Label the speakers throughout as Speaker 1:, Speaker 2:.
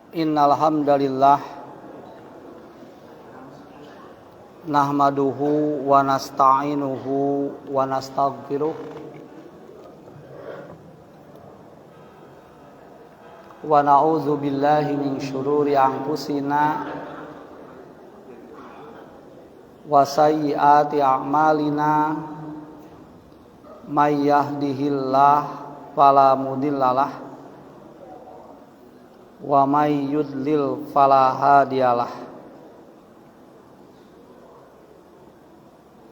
Speaker 1: Innal hamdalillah nahmaduhu wa nasta'inuhu wa nastaghfiruh wa na'udzu billahi min syururi anfusina wa sayyiati a'malina may yahdihillah fala mudhillalah wa may yudlil fala hadiyalah.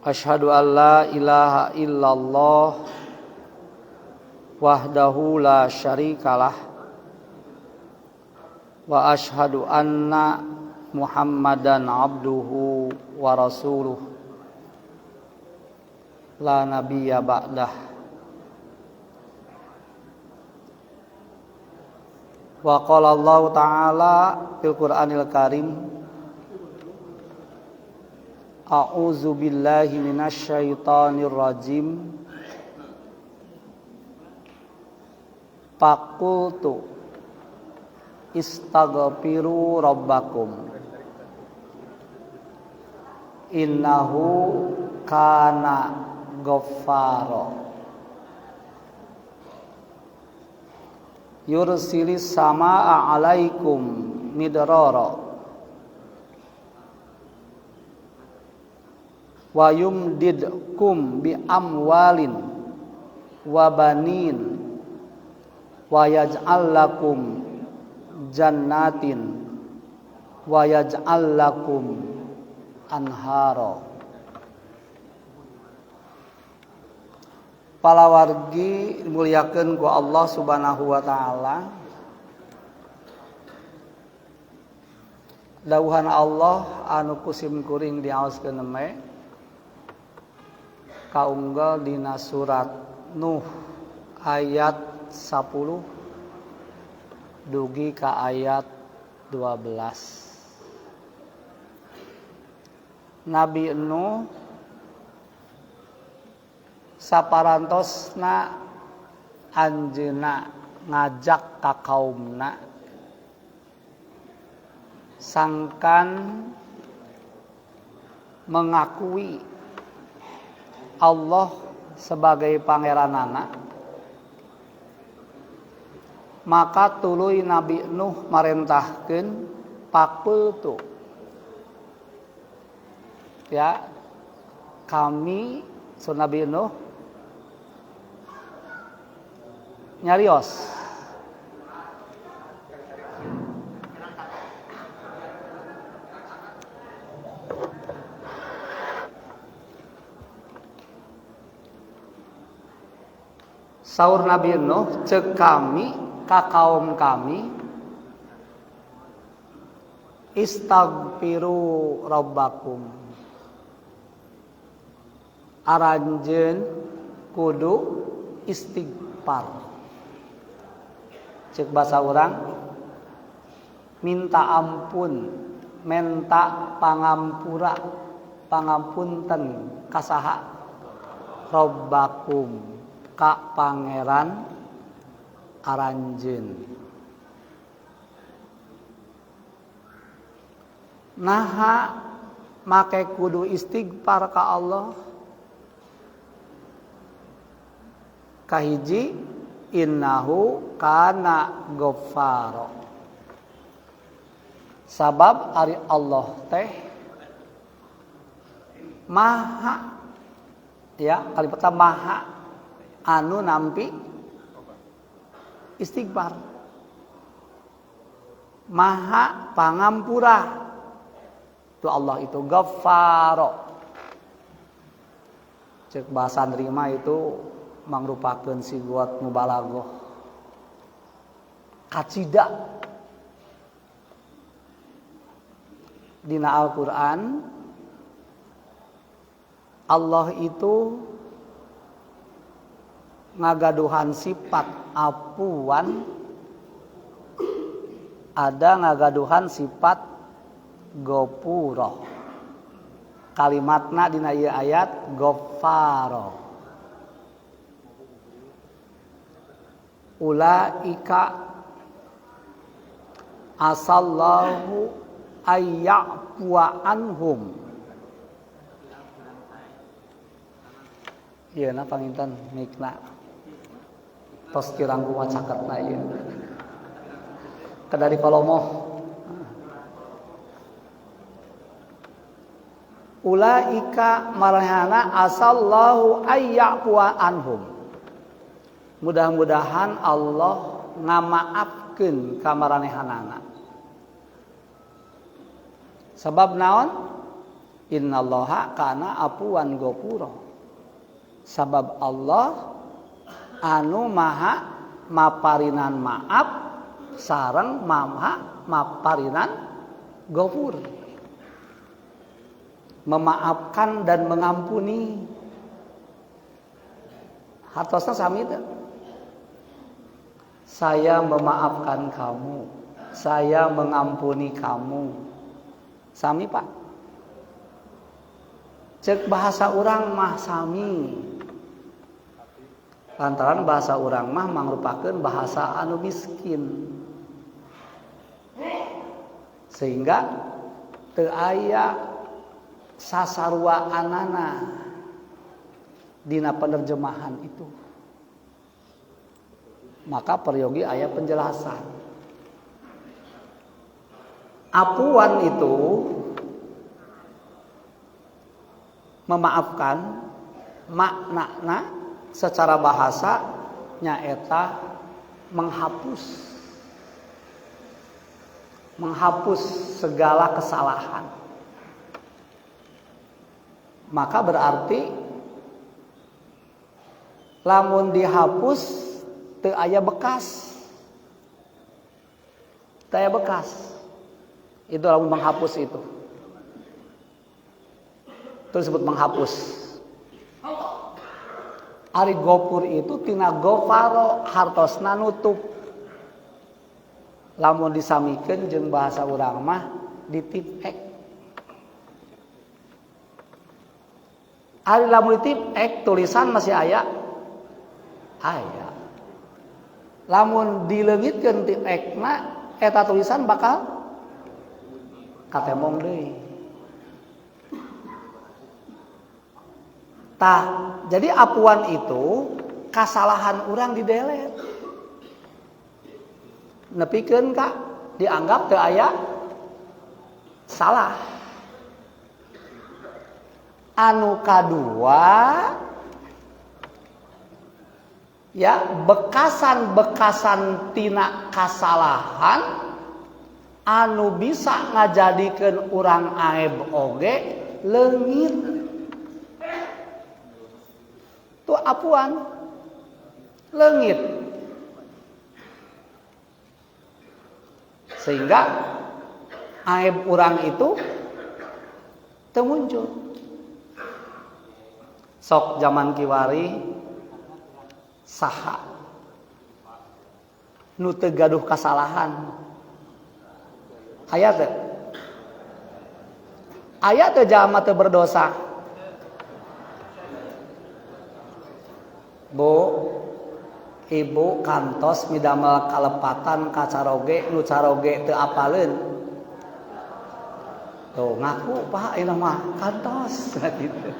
Speaker 1: Asyhadu an la ilaha illallah wahdahu la syarikalah wa asyhadu anna Muhammadan abduhu wa rasuluh la nabiyya ba'dah. Wa qala Allah ta'ala fil Qur'anil Karim, a'udzu billahi minasyaitonir rajim. Faqultu istaghfiru rabbakum innahu kana ghaffara yursilis samaa alaikum midrara wa yumdidkum bi amwalin wa banin wa yaj'al lakum jannatin wa yaj'al lakum anhara. Palawargi muliakeun ku Allah Subhanahu wa taala. Dawuhan Allah anu kusim kuring diaoskeun eme kaunggal dina surat Nuh ayat 10 dugi ka ayat 12. Nabi Nuh saparantosna anjeunna ngajak ka kaumna sangkan mengakui Allah sebagai pangeranana, maka tuluy Nabi Nuh marentahkeun faqultu, ya kami, so Nabi Nuh nyarios saur Nabi Nuh, cek kami ka kaum kami, istaghfiru rabbakum, aranjeun kudu istighfar. Cek bahasa orang minta ampun, menta pangampura, pangampunten kasaha robbakum ka pangeran aranjeun. Naha make kudu istighfar ka Allah? Kahiji innahu kana ghaffara. Sabab ari Allah teh maha, ya kalimatna maha anu nampi istighfar, maha pangampura. Itu Allah itu ghaffara. Cek bahasa nerima itu mangrupakeun sigot mubalaghah kacida dina Al-Qur'an. Allah itu ngagaduhan sifat apuan, ada ngagaduhan sifat gopuro. Kalimatna dina ieu ayat ghaffara. Ulaika Asallahu ayya'fuwa anhum. Ieu na panginten mikna. Tos kirang kumaha caketna ieu. Kedari kolomoh. Ulaika marhana asallahu ayya'fuwa anhum. Mudah-mudahan Allah ngamaafkeun ka maranehanana. Sebab naon? Innallaha kana afuwan ghafura. Sabab Allah anu maha maparinan maaf sareng maha maparinan ghafur. Memaafkan dan mengampuni. Hartosna sami teu? Saya memaafkan kamu, saya mengampuni kamu. Sami Pak. Cek bahasa urang mah sami. Lantaran bahasa urang mah mangrupakeun bahasa anu miskin. Sehingga teu aya sasaruaanana dina penerjemahan itu. Maka peryogi aya penjelasan. Apuan itu memaafkan, maknana secara bahasa nyaeta menghapus. Menghapus segala kesalahan. Maka berarti lamun dihapus teu aya bekas. Teu aya bekas. Itu lamun menghapus itu. Itu disebut menghapus. Ari gofur itu tina gofaro hartosna nutup. Lamun disamikeun jeung bahasa urang mah ditipek. Ari lamun ditipek tulisan masih aya. Aya. Lamun dileungitkeun tipekna eta tulisan bakal katemong deui. Tah, jadi apuan itu kasalahan urang didelet. Nepikeun ka dianggap teu aya salah. Anu kadua ya bekasan-bekasan tina kasalahan anu bisa ngajadikeun urang aib oge leungit. Tuh apuan leungit. Sehingga aib urang itu teu muncul. Sok zaman kiwari saha nu teu gaduh kasalahan? Aya teu? Aya teu jalma teu berdosa? Bu, ibu kantos midamel kalepatan ka caroge nu caroge teu apaleun. Tuh ngaku Pak ieu mah kantos gitu.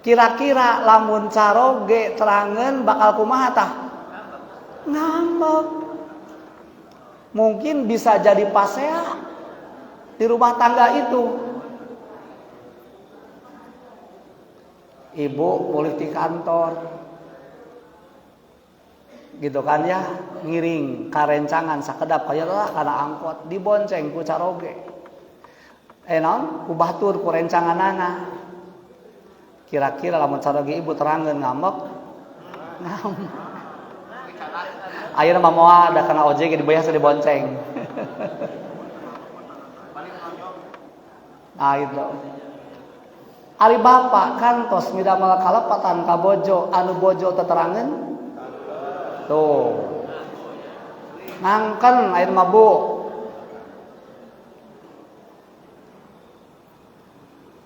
Speaker 1: Kira-kira lamun caroge terangeun bakal kumaha tah? Ngambek. Mungkin bisa jadi pasea di rumah tangga itu. Ibu mulih di kantor gitu kan ya, ngiring karencangan sakedap kaya lah kana angkot dibonceng ku caroge. Naon ku batur ku rencanganana. Kira-kira lamun caroge ibu terangeun ngambek. Ngambek. Ayeuna mah moal da kana ojek dibayar dibonceng. Nah itu. Ari bapak kantos midamel kalepatan ka bojo anu bojo teterangeun. Tuh. Ngangken ayeuna mah Bu.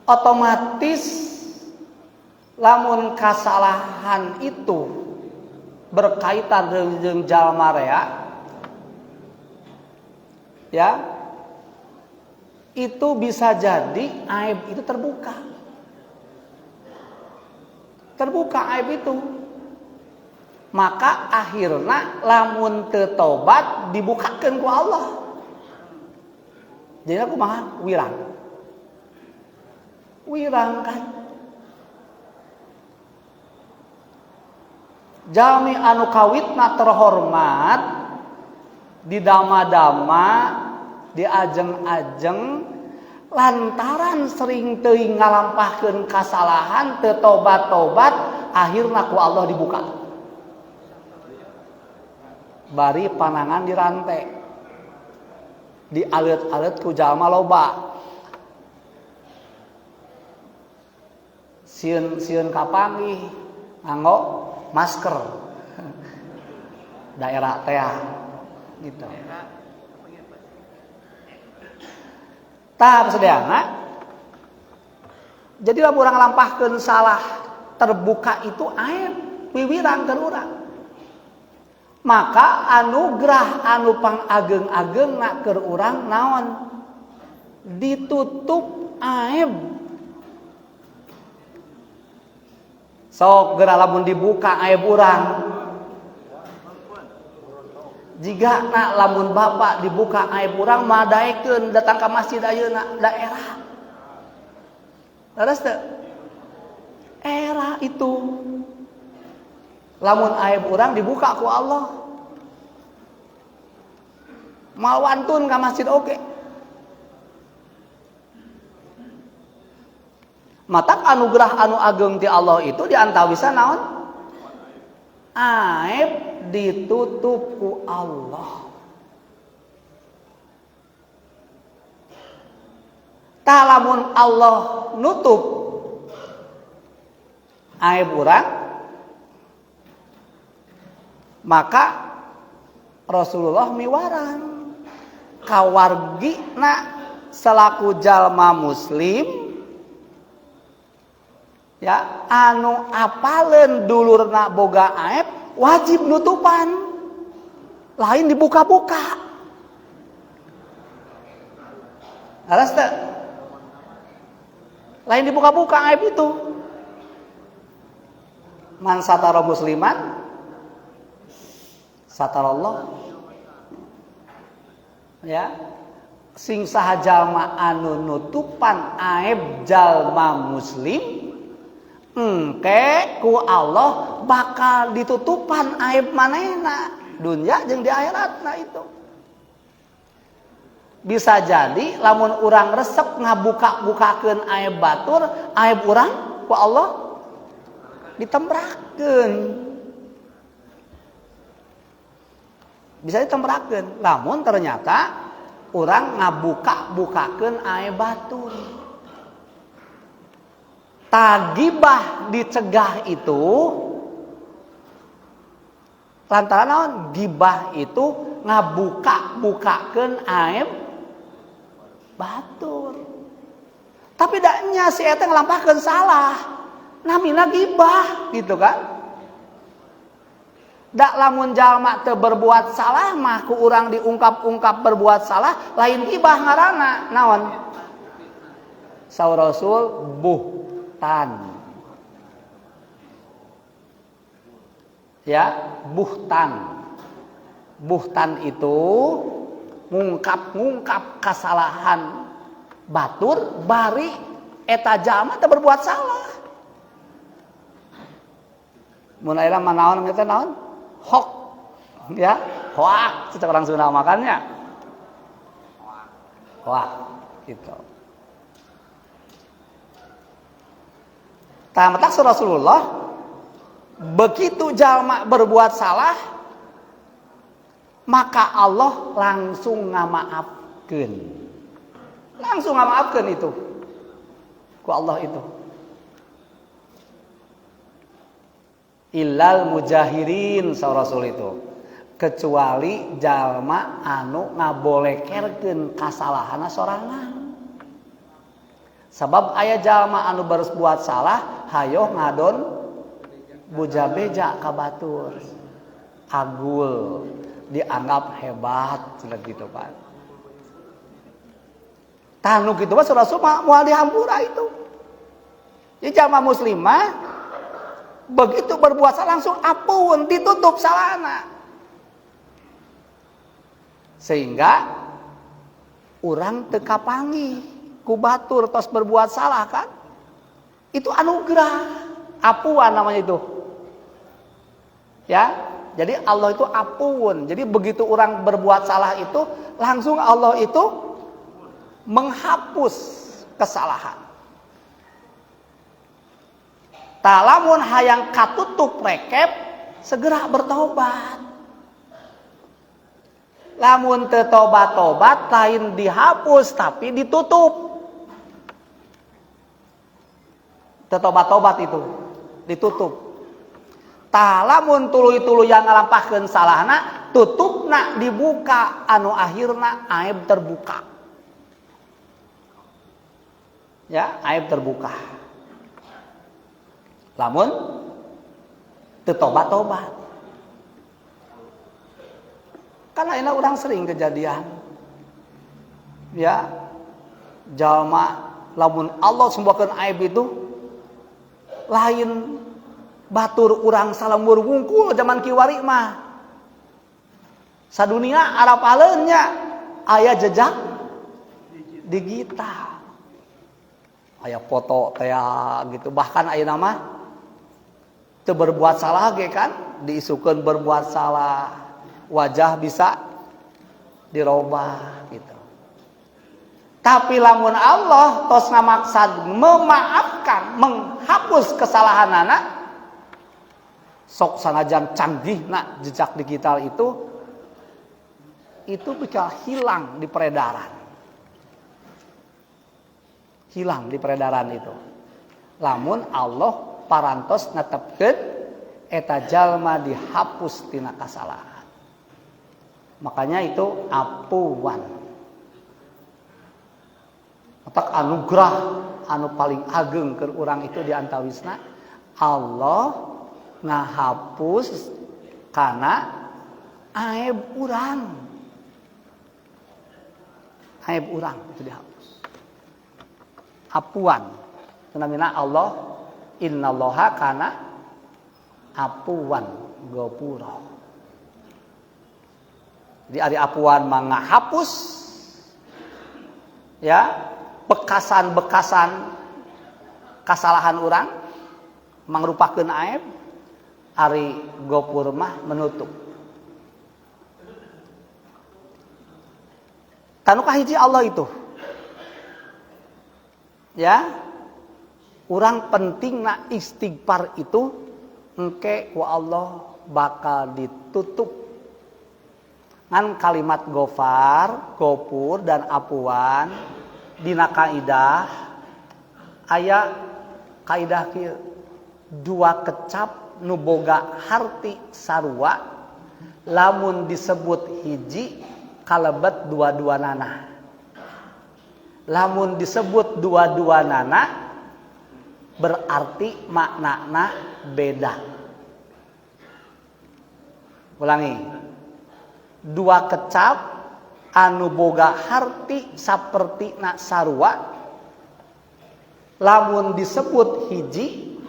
Speaker 1: Otomatis lamun kasalahan itu berkaitan jeung jalma rea Ya, itu bisa jadi aib itu terbuka. Terbuka aib itu. Maka akhirnya lamun teu tobat dibukakeun ku Allah. Jadi aku mah wirang. Wirang kan. Jalmi anu kawitna terhormat di dama-dama, di ajeng-ajeng, lantaran sering teuing ngalampahkeun kasalahan teu tobat-tobat, akhirna ku Allah dibuka. Bari panangan dirantai, dialet-alet ku jalma loba. Sieun-sieun kapanggih nganggo masker. Daerah teh gitu. Tahap sederhana. Jadi lamun urang ngalampahkeun salah terbuka itu aib, wiwirang keur urang. Maka anugerah anu pangageng-agengna keur urang naon? Ditutup aib. Sok geura lamun dibuka aib urang. Jika nak lamun bapak dibuka aib urang mah daekeun datang ka masjid ayeuna daerah. Leres teu? Era itu. Lamun aib urang dibuka ku Allah. Mal wantun ka masjid oge. Matak anugerah anu ageng ti Allah itu diantawisa naon? Aib ditutup ku Allah. Tah lamun Allah nutup aib urang, maka Rasulullah miwarang kawargina selaku jalma muslim, ya anu apaleun dulurna boga aib wajib nutupan, lain dibuka-buka. Leres teu? Lain dibuka-buka aib itu. Man satara musliman satarallah. Ya, sing saha jalma anu nutupan aib jalma muslim, engke ku Allah bakal ditutupan aib manehna dunya jeung di akhiratna itu. Bisa jadi lamun urang resep ngabuka-bukakeun aib batur, aib urang ku Allah ditembrakeun. Bisa ditembrakeun lamun ternyata urang ngabuka-bukakeun aib batur. Tagibah dicegah itu lantaran naon? Gibah itu ngabuka-bukakeun aib batur. Tapi daknya si eta ngalampahkeun salah, namina gibah gitu kan. Dak lamun jalma teu berbuat salah mah ku urang diungkap-ungkap berbuat salah, lain gibah ngaranna naon? Saur Rasul buhtan. Ya, buhtan. Buhtan itu ngungkap-ngungkap kesalahan batur bari eta jalma teu berbuat salah. Mun aya mah naon eta naon? Hok. Ya, hoak cecek orang Sunda makannya. Hoak gitu. Tah matak Rasulullah begitu jalma berbuat salah maka Allah langsung ngamaafkeun. Langsung ngamaafkeun itu. Ku Allah itu. Illal mujahirin sa Rasul itu. Kecuali jalma anu ngabolekerkeun kasalahanna sorangan. Sabab aya jalma anu berbuat salah hayoh ngadon buja-beja ka batur. Agul dianggap hebat cenah gitu kan. Tah nu kitu mah Rasul mah moal dihampura itu. Jadi jalma muslimah begitu berbuat salah langsung ampun, ditutup salahna. Sehingga urang teu kapanggih ku batur tos berbuat salah kan? Itu anugerah, apuan namanya itu. Ya, jadi Allah itu apun. Jadi begitu orang berbuat salah itu langsung Allah itu menghapus kesalahan. Tah lamun hayang katutup rekep segera bertobat. Lamun teu tobat-tobat lain dihapus tapi ditutup. Teu tobat-tobat itu ditutup. Tah lamun tuluy-tuluyan ngalampahkeun salahna, tutupna dibuka anu akhirna aib terbuka. Ya, aib terbuka. Lamun teu tobat-tobat. Kan ayeuna urang sering kejadian. Ya, jalma lamun Allah sumbakeun aib itu lain batur urang salembur wungkul zaman kiwari mah. Sadunia arapaleun nya aya jejak digital. Aya foto teh gitu, bahkan ayeuna mah teu berbuat salah ge kan diisukeun berbuat salah, wajah bisa dirobah gitu. Tapi lamun Allah tos ngamaksad memaafkan, menghapus kesalahan anak, sok sanajan canggih nak jejak digital itu bisa hilang di peredaran. Hilang di peredaran itu. Lamun Allah parantos netepkeun eta jalma dihapus tina kasalahan. Makanya itu apuan. Otak anugerah anu paling ageng keur urang itu di antawisna Allah ngahapus kana aib urang. Aib urang itu dihapus. Apuan. Itu namanya Allah innallaha kana apuwan ghafura. Jadi ari apuan mah ngahapus ya bekasan-bekasan kasalahan urang mangrupakeun aib, ari ghafur mah menutup. Tanu kahiji Allah itu. Ya. Urang pentingna istighfar itu engke ku Allah bakal ditutup. Ngan kalimat gofar, gopur dan apuan dina kaidah aya kaidah kieu, dua kecap nu boga harti sarua lamun disebut hiji kalebet dua-dua nana. Lamun disebut dua-dua nana berarti maknana beda. Ulangi. Dua kecap anu boga harti saperti na sarua lamun disebut hiji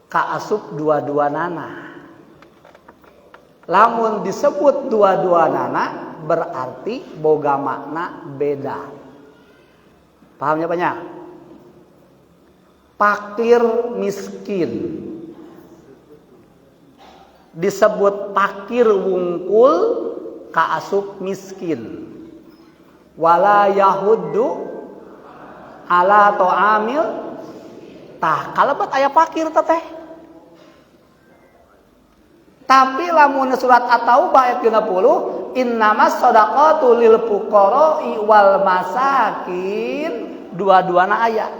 Speaker 1: kaasup dua-dua nana. Lamun disebut dua-dua nana berarti boga makna beda. Pahamnya banyak? Fakir miskin disebut fakir wungkul kaasup miskin. Wala yahuddu ala ta'amil tah kalebet aya fakir teteh. Tapi lamun surat At-Taubah ayat 60 innamas shadaqatu lil fuqara'i wal masakin, dua-duana aya.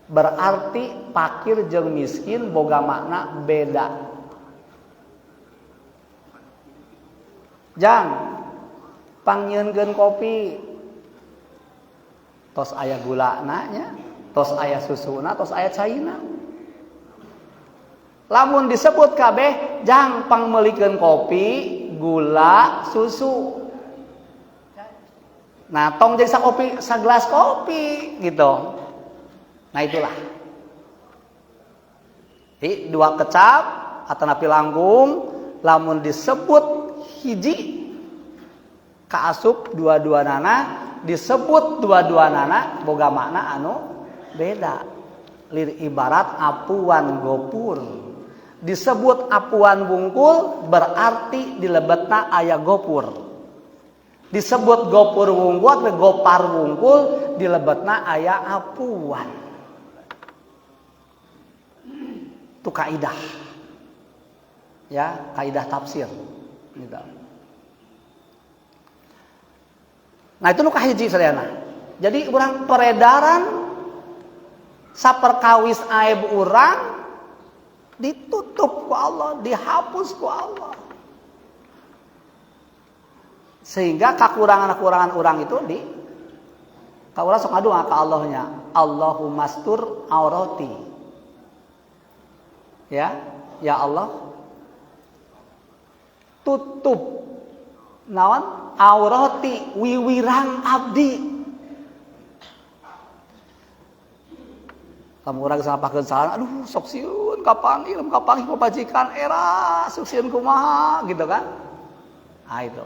Speaker 1: Berarti fakir jeung miskin boga makna beda. Jang pangnyieunkeun kopi tos aya gulana nya, tos aya susuna, tos aya caina. Lamun disebut kabeh jang pangmeulikeun kopi, gula, susu. Nah, tong jadi sakopi, sagelas kopi gitu. Nah, itulah. Jadi dua kecap atau napi langkung lamun disebut hiji kaasup dua-dua nana, disebut dua-dua nana boga makna anu beda. Lir ibarat apuan gopur. Disebut apuan bungkul berarti dilebetna aya gopur. Disebut gopur wungkul, gopar wungkul dilebetna aya apuan. Itu kaidah. Ya, kaidah tafsir gitu. Nah, itu nu kahiji sadayana. Jadi urang peredaran saperkawis aib urang ditutup ku Allah, dihapus ku Allah. Sehingga kekurangan-kekurangan orang itu di ka urang sok ngadoa ka Allahnya, Allahumma astur aurati. Ya, ya Allah, tutup naon aurati wiwirang abdi. Kamu urang salapakeun salah, aduh sok sieun kapanggih, lamun kapanggih papajikan era sok sieun kumaha gitu kan. Nah itu.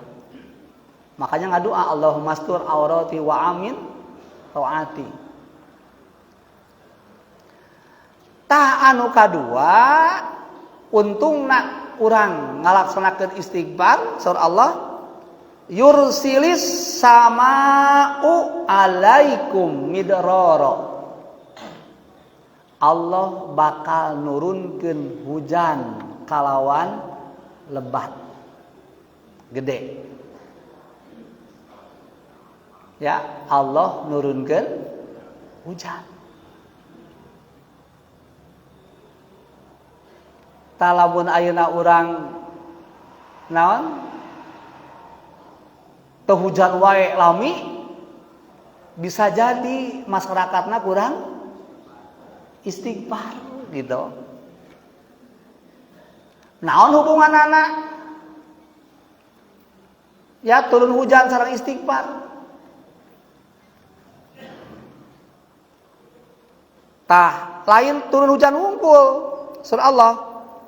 Speaker 1: Makanya ngadoa Allahumma astur aurati wa amin taati. Tah anu kadua untungna urang ngalaksanakeun istighfar saur Allah yursilis sama'u alaikum midrara. Allah bakal nurunkeun hujan kalawan lebat gede. Ya, Allah nurunkeun hujan. Talamun ayeuna urang naon? Teu hujan wae lami, bisa jadi masyarakatna kurang istighfar gitu. Naon hubunganana? Ya turun hujan sareng istighfar. Tah, lain turun hujan wungkul. Surah Allah,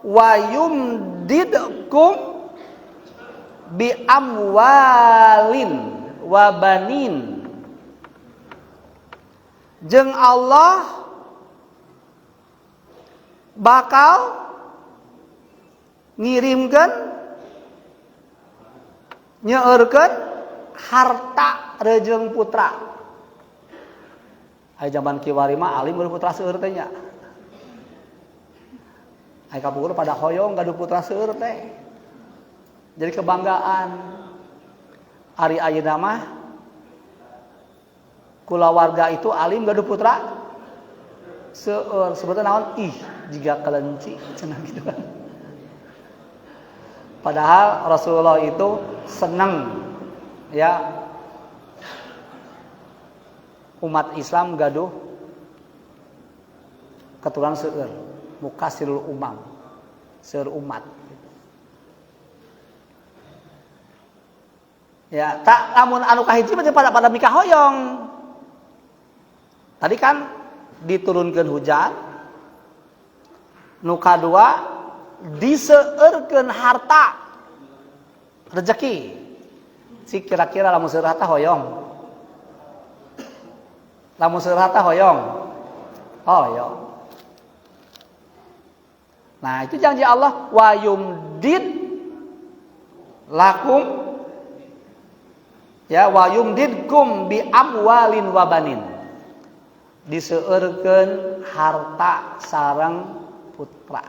Speaker 1: wa yumdidkum bi amwalin wa banin. Jeung Allah bakal ngirimkeun nyeurkeun harta rejeung putra. Aya zaman kiwari mah alim gaduh putra seueur teh nya. Aya kapungkur pada hoyong gaduh putra seueur teh. Jadi kebanggaan. Ari ayeuna mah kulawarga itu alim gaduh putra seueur. Sebetulna naon? Ih, jiga kelenci cenah gitu kan. Padahal Rasulullah itu seneng ya umat Islam gaduh keturunan seueur, mukasirul umam, seueur umat. Ya, tak lamun anu kahiji mah pada mikahoyong. Tadi kan diturunkeun hujan, nu kadua diseueurkeun harta rezeki. Si kira-kira lamun seueur harta hoyong. Lamun seueur harta hoyong. Hoyong. Nah, itu janji Allah wa yumdid lakum ya wa yumdidkum bi amwalin wa banin. Diseueurkeun harta sareng putra.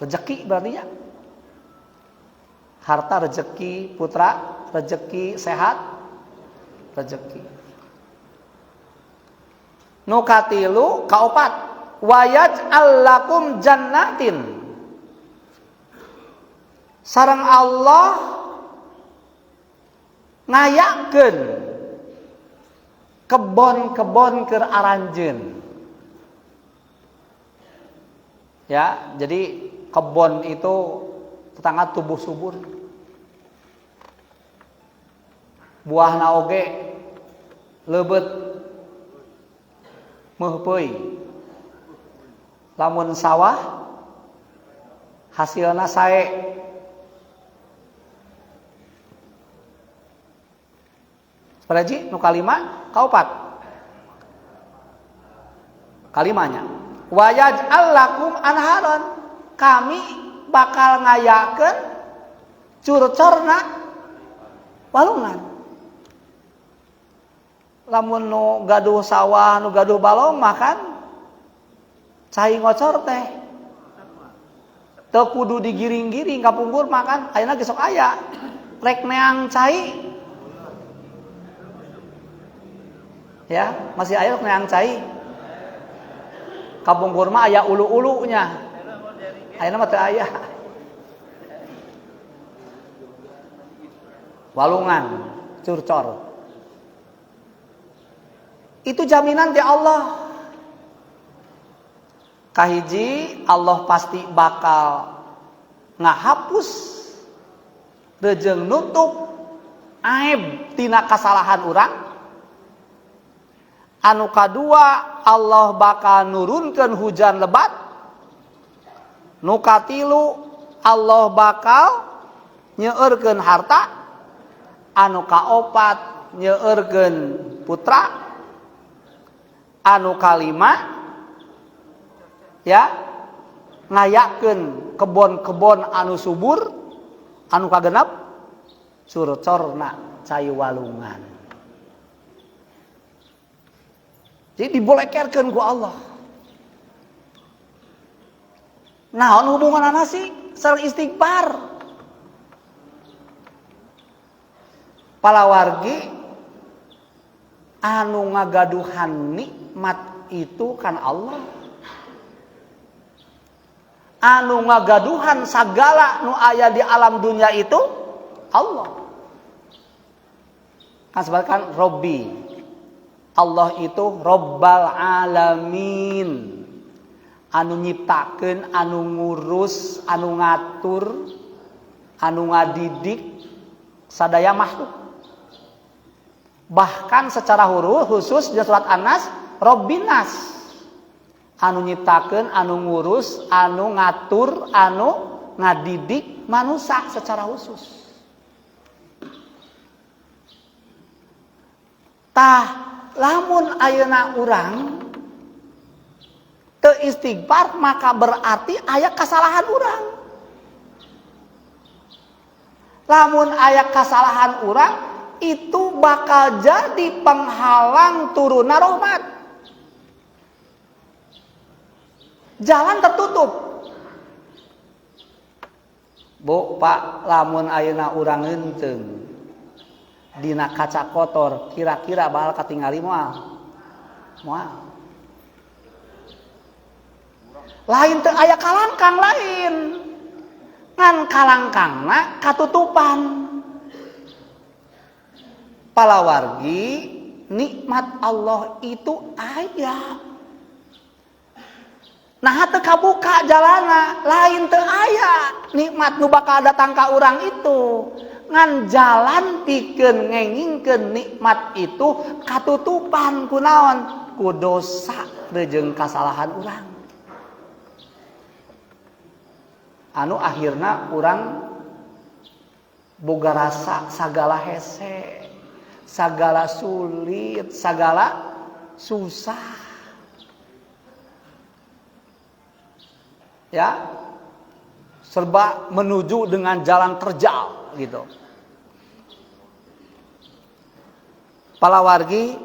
Speaker 1: Rezeki berarti ya. Harta rezeki putra, rezeki sehat, rezeki. Nu katilu kaopat wayaj'al lakum jannatin. Sareng Allah ngayakeun kebon-kebon keur aranjeun. Ya, jadi kebon itu tetangga tumbuh subur. Buahna oge leubet meuhpeuy. Lamun sawah hasilna sae. Sabaraha nu kalima kaopat? Kalimanya. Wa yaj'al lakum anharon. Kami bakal ngayakeun curcorna walungan. Lamun nu gaduh sawah, nu gaduh balong makan cai ngocor teh. Teu kudu digiring-giring kapungkur makan, ayeuna ge sok aya. Rek neang cai. Ya, masih aya rek neang cai. Kapungkur mah aya ulu-ulunya. Ayeuna mah teu aya. Walungan, curcor. Itu jaminan di Allah. Kahiji Allah pasti bakal ngahapus rejeng nutup aib tina kasalahan urang. Anu kadua Allah bakal nurunkeun hujan lebat. Nu katilu Allah bakal nyeurkeun harta. Anu kaopat nyeurkeun putra. Anu kalima ya ngayakeun kebon-kebon anu subur. Anu kagenep curcorna cai walungan. Jadi dibolekerkeun ku Allah. Naon hubunganna sih sareng istighfar? Palawargi anu ngagaduhan nikmat itu kan Allah. Anu ngagaduhan sagala nu aya di alam dunia itu Allah. Kan sebabkan Robbi. Allah itu Rabbal Alamin. Anu nyiptakeun, anu ngurus, anu ngatur, anu ngadidik sadaya makhluk. Bahkan secara huruf khusus di surat An-Nas, Robbinas. Anu nyiptakeun, anu ngurus, anu ngatur, anu ngadidik manusia secara khusus. Tah lamun ayeuna urang teu istighfar maka berarti aya kasalahan urang. Lamun aya kasalahan urang itu bakal jadi penghalang turunna rahmat. Jalan tertutup. Bu, Pak, lamun ayeuna urang ngeunteng dina kaca kotor, kira-kira bakal katingali moal? Moal. Lain teu aya kalangkang lain. Ngan kalangkangna katutupan. Palawargi nikmat Allah itu aya. Nah teu kabuka jalana, lain teu aya nikmat nu bakal datang ka urang itu. Ngan jalan pikeun ngengingkeun nikmat itu katutupan ku naon? Ku dosa jeung kasalahan urang. Anu akhirna urang boga rasa sagala hese, sagala sulit, sagala susah. Ya, serba menuju dengan jalan terjal gitu. Palawargi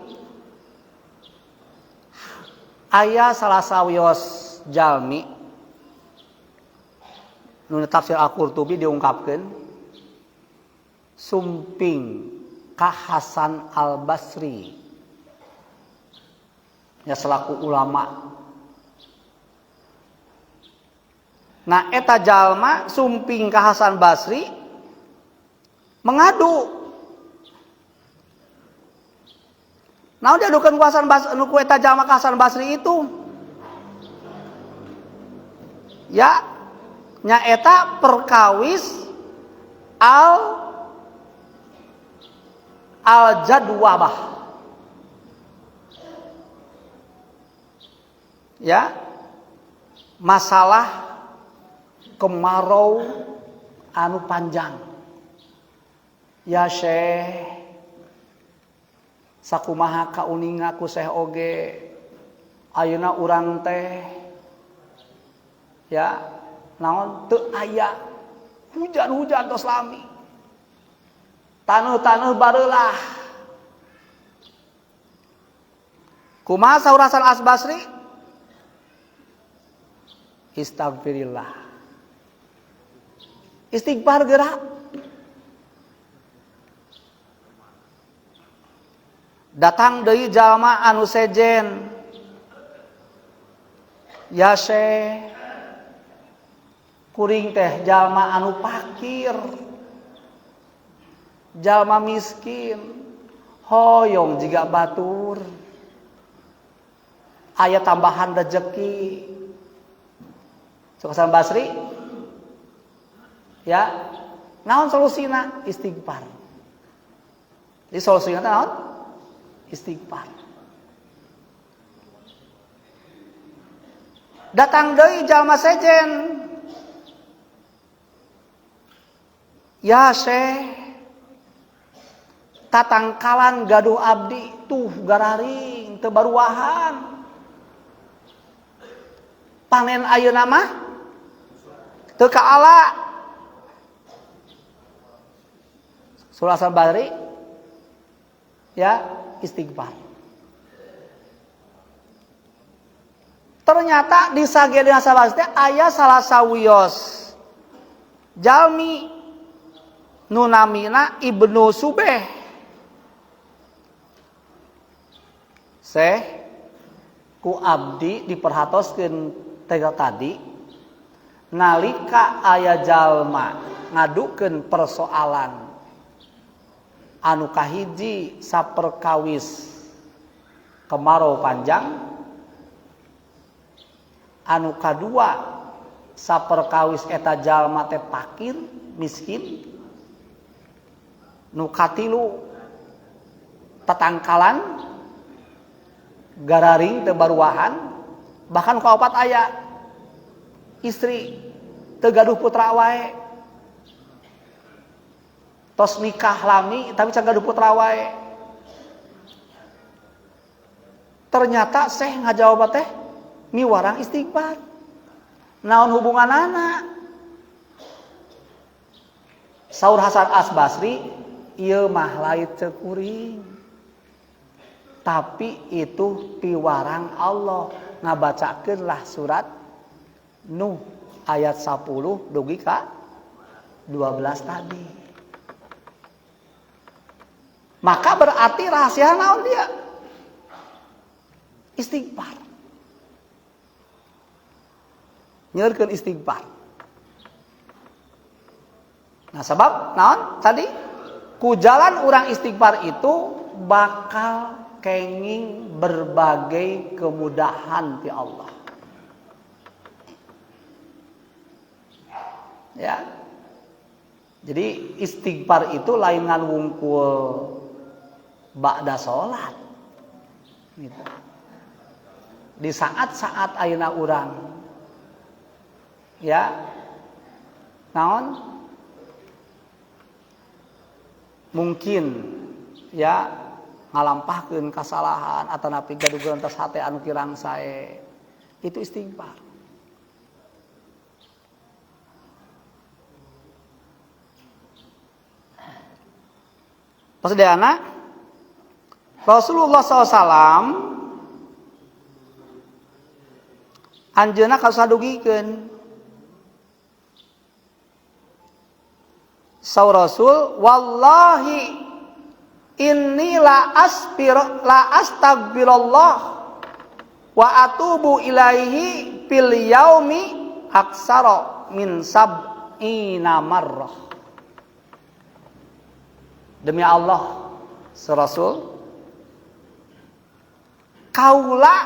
Speaker 1: aya salah sawios jalmi nu tafsir Al-Qurtubi diungkapkeun sumping ka Hasan Al-Basri ya selaku ulama. Nah eta jalma sumping ka Hasan Basri mengadu. Nah diadukeun ku Hasan Basri, nu ku eta jalma ka Hasan Basri itu. Ya nyaeta perkawis al al-jadwabah. Ya, masalah kemarau anu panjang. Ya Syekh, sakumaha kauninga ku Syekh oge ayeuna urang teh ya naon teu aya hujan-hujan tos lami, taneuh-taneuh bareulah. Kumaha saur Hasan As-Basri? Istighfirillah. Istighfar gerak. Datang deui jalma anu sejen. Ya Syekh, kuring teh jalma anu pakir, jalma miskin, hoyong jiga batur, aya tambahan rezeki. Hasan Basri, ya, naon solusina? Istighfar. Jadi solusina naon? Istighfar. Datang deui jalma sejen. Ya Syekh, tatangkalan gaduh abdi tuh gararing teu baruahan. Panen ayeuna mah teu kaala. Surah Hasan Basri, ya, istighfar. Ternyata di sagedina Hasan Basri aya salah sawios jalmi nu namina Ibnu Subeh. Syekh, ku abdi diperhatoskeun tega tadi nalika aya jalma ngadukeun persoalan anu kahiji saperkawis kemarau panjang, anu kadua saperkawis eta jalma teh pakir miskin, nu katilu tatangkalan gararing teu baruahan, bahkan kaopat aya istri teu gaduh putra wae, tos nikah lami tapi can gaduh putra wae. Ternyata Syekh ngajawab teh miwarang istighfar. Naon hubunganana? Saur Hasan As-Basri, ieu mah lain ceuk kuring, tapi itu piwarang Allah. Ngabacakeun lah surat Nuh ayat 10 dugi ka 12 tadi. Maka berarti rahasia naon dia? Istighfar. Nyeurkeun istighfar. Nah, sebab naon tadi? Ku jalan urang istighfar itu bakal kenging berbagai kemudahan ti Allah. Ya. Jadi istighfar itu lain ngan wungkul ba'da salat. Gitu. Di saat-saat ayeuna urang ya naon mungkin ya ngalampahkeun kasalahan atau napi gaduh tos hate anu kirang sae, itu istighfar. Pasdana Rasulullah SAW anjeunna kasadugikeun saur Rasul, wallahi inni la asbir la astagfirullah wa atubu ilaihi fil yaumi aksara min sab'ina marrah. Demi Allah, Rasul, kaula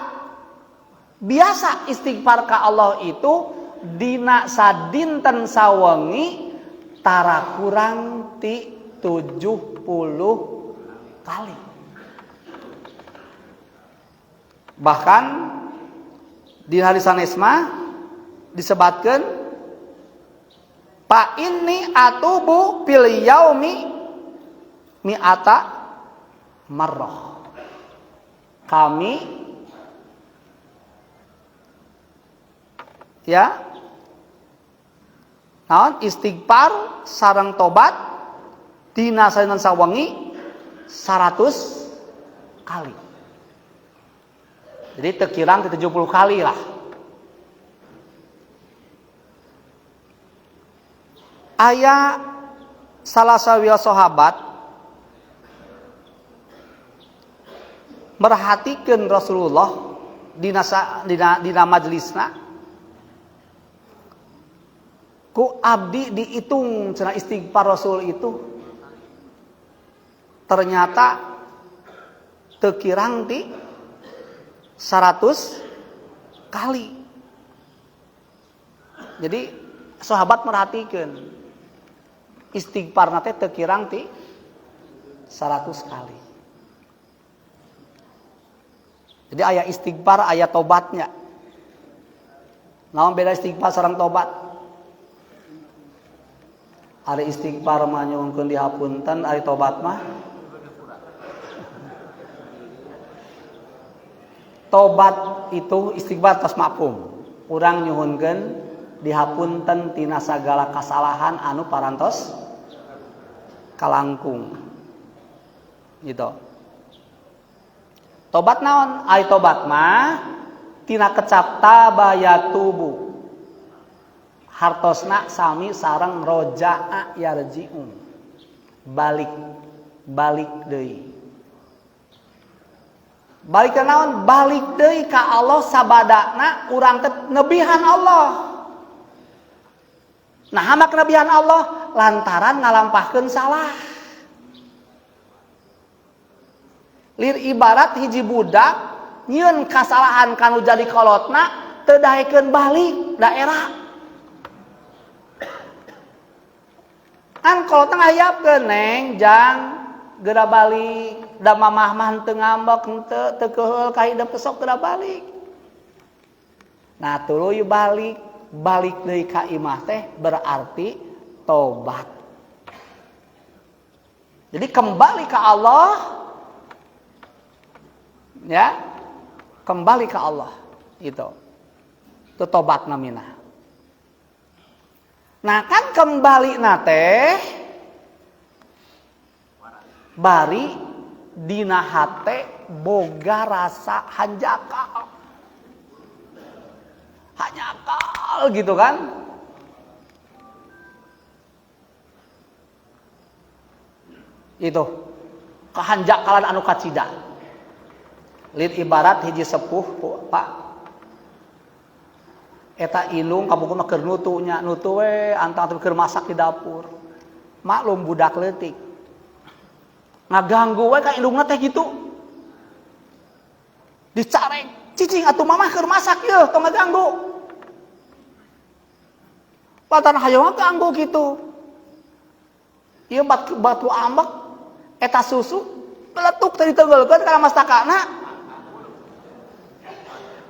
Speaker 1: biasa istighfar ka Allah itu dina sadinten sawengi tara kurang ti 70 kali. Bahkan di hadis sanes mah disebatkeun fa inni atubu fil yaumi mi'ata marrah. Kami ya naon istighfar sareng tobat dina sadinten sawengi 100 kali. Jadi tekirang ke 70 kali lah. Aya salah sawios sahabat merhatikeun Rasulullah dina majelisna, ku abdi dihitung cenah istighfar Rasul itu ternyata tekirang ti 100 kali. Jadi sahabat merhatikan istighfar teh tekirang ti 100 kali. Jadi aya istighfar, aya tobatnya. Naon beda istighfar sareng tobat? Ari istighfar mah nyuhunkeun dihapunten, ari tobat mah tobat itu istighfar tos mafhum. Urang nyuhunkeun dihapunten tina sagala kasalahan anu parantos kalangkung. Gitu. Tobat naon? Ari tobat mah tina kecap tabayatubu. Hartosna sami sareng roja'a yarji'u. Balik, balik deui. Balik ke naon? Balik deui ka Allah sabadana urang teh nebihan Allah. Nah, hama kenebihan Allah lantaran ngalampahkeun salah. Lir ibarat hiji budak nyieun kasalahan kanu jadi kolotna teu daekeun balik daerah. Kan kolotna ngahayapkeun neng jang geura balik, da mamah mah teu ngambek henteu teu keuheul ka hidep sok geura balik. Nah, tuluy balik, balik deui ka imah teh berarti tobat. Jadi kembali ke Allah, ya, kembali ke Allah itu. Itu tobat namina. Nah, kan kembali nate bari dina hate boga rasa hanjakal. Hanjakal gitu kan. Itu kehanjakalan anu kacida. Lid ibarat hiji sepuh Pak. Eta indung kabuku mah keur nutu nya, nutu we antang keur masak di dapur. Maklum budak leutik. Ngaganggu we ka indungna teh gitu. Dicarek, cicing atuh mamah keur masak yeuh, tong ngaganggu. Lantaran hayo ngaganggu gitu. Ieu batu ambek eta susu meletuk teh diteunggeulkeun kana mastakana.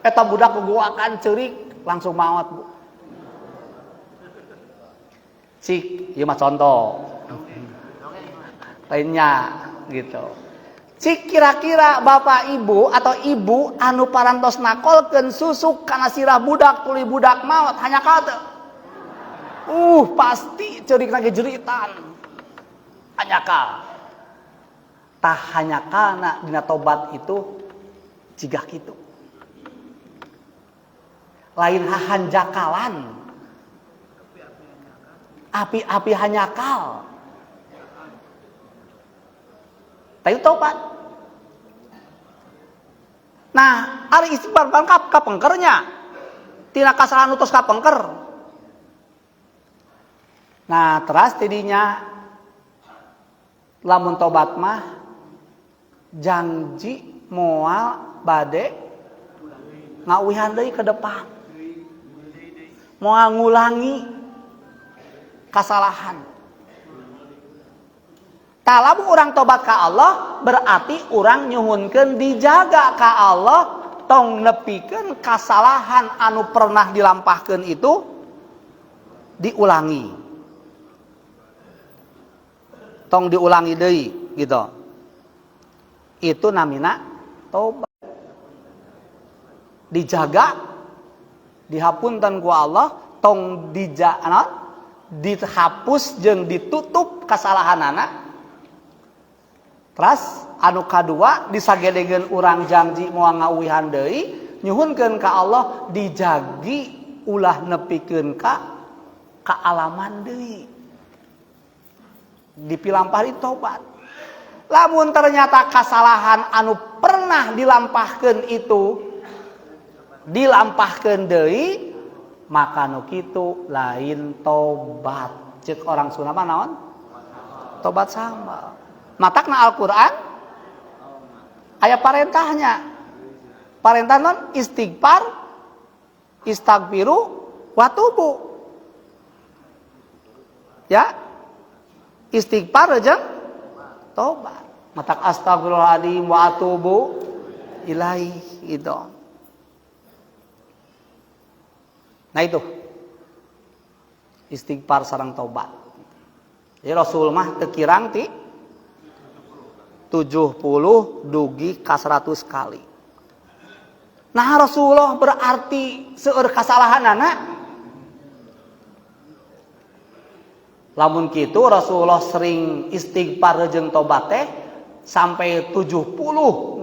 Speaker 1: Eta budak guguakan ceurik langsung maot, Bu. Cik, ieu mah contoh. Lainnya gitu. Cik kira-kira bapak ibu atau ibu anu parantos nakolkeun susuk kana sirah budak tuluy budak maot hanya ka teu. Pasti ceurik lagi jeritan. Hanjakal. Tah hanjakalna dina tobat itu jiga kitu. Lain hahanjakalan. Api-api hanjakal. Tapi tobat. Nah, ari istighfar pan kapengkernya. Tina kasalahan utus kapengker. Nah, teras tidinya lamun tobat mah janji moal bade ngauwihan deui ke depan. Moal ngulangi kasalahan. Tah lamun urang tobat ka Allah, Allah berarti urang nyuhunkeun dijaga ka Allah tong nepikeun kasalahan anu pernah dilampahkeun itu diulangi. Tong diulangi deui gitu. Itu namina tobat. Dijaga dihapunten ku Allah tong dihapus jeung ditutup kesalahanana. Terus anu kadua disagedegeun urang janji moal ngauwihan deui nyuhunkeun ka Allah dijagi ulah nepikeun ka kaalaman deui. Dipilampah tobat. Lamun ternyata kesalahan anu pernah dilampahkeun itu dilampahkeun deui maka nu kitu lain tobat. Ceuk orang Sunda mah naon? Tobat sambal. Matakna Al-Qur'an aya parentahnya. Parentah non istighfar, istaghfiru, watubu. Ya. Istighfar jeung tobat. Matak astagfirullahaladzim wa atubu ilaih itu. Nah itu istighfar sareng tobat. Jadi Rasul mah teu kirang ti 70 dugi ka 100 kali. Nah Rasulullah berarti seueur kasalahanana. Lamun kitu Rasulullah sering istighfar jeung tobat teh sampai 70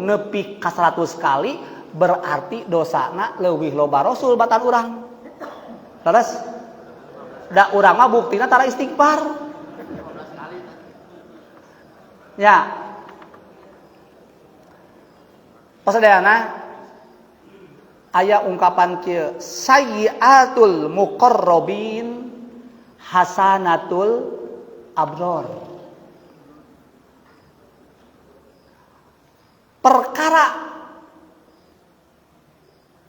Speaker 1: nepi ka 100 kali berarti dosana leuwih loba Rasul batan urang. Terus da urang mah buktina tara istighfar. Ya. Pasadayana aya ungkapan kieu sayyiatul muqarrabin hasanatul abror. Perkara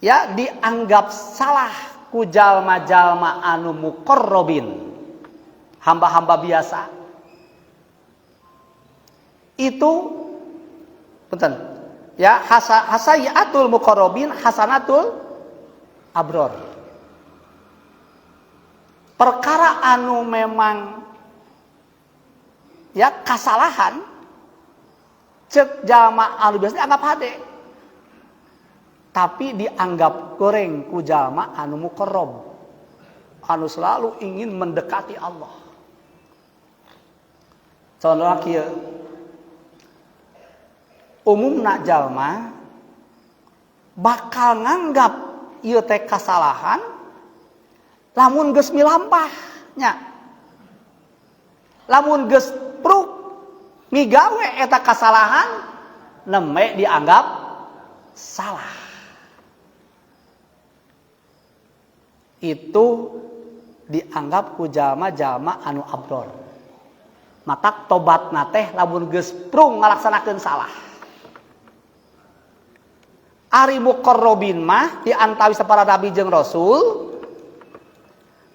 Speaker 1: ya dianggap salah ku jalma-jalma anu muqarrabin, hamba-hamba biasa. Itu punten ya hasayatul muqarrabin hasanatul abror. Perkara anu memang ya kasalahan cek jalma anu biasa dianggap hade, tapi dianggap goreng ku jalma anu muqarrab, anu selalu ingin mendekati Allah. Contohna kieu, umumna jalma bakal nganggap ieu teh kasalahan lamun geus milampah nya. Lamun geus pruk migawe eta kasalahan neme dianggap salah. Itu dianggap ku jalma-jalma anu abror. Matak tobatna teh lamun geus prung ngalaksanakeun salah. Ari muqarrabin mah di antawis para nabi jeung rasul